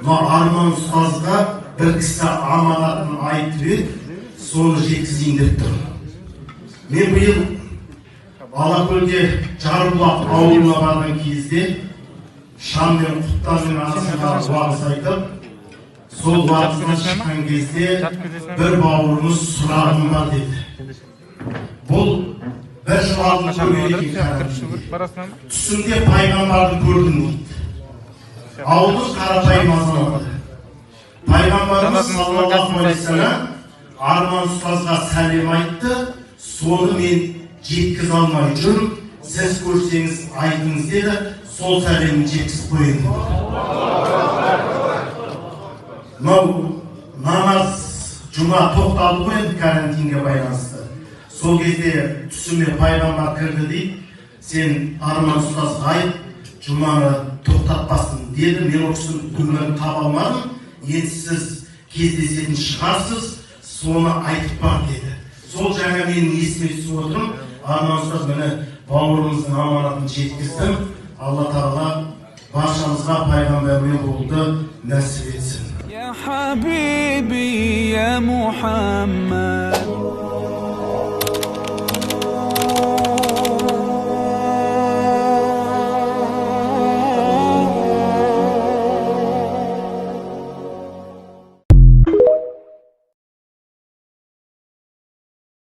Мына Арман ұстазға бір кісі аманатын айтып еді, соны жеткізейін деп тұрмын. Мен биыл Алакөлде Жарбұлақ ауылына барған кезде Шам мен Құптанның арасында уағыз айтып, сол уағыздан шыққан кезде бір бауырымыз «Сұрағым бар» деді. Бұл бір жыл алдын көрген екен карантинде. «Түсімде пайғамбарды көрдім», – дейді. Ауылдың қарапайым азаматы. «Пайғамбарымыз саллаллаху алейхи вассалам Арман ұстазға сәлем айтты, соны мен жеткізе алмай жүрмін, сіз көрсеңіз, айтыңыз», – деді. Сол сәлемін жеткізіп қояйын деп. Мынау намаз, жұма тоқталды ғой енді карантинге байланысты. Сол кезде «Түсіме пайғамбар кірді», – дейді. «Сен Арман ұстазға айт, жұманы тоқтатпасын», – деді. Мен ол кісінің өмірін таба алмадым, енді сіз кездесетін шығарсыз, соны айтып бар деді. Сол жаңа менің есіме түсіп отырмын. Арман ұстаз, міне, бауырымыздың аманатын жеткіздім. Алла Тағала баршамызға пайғамбармен болуды нәсіп етсін. يا حبيبي يا محمد.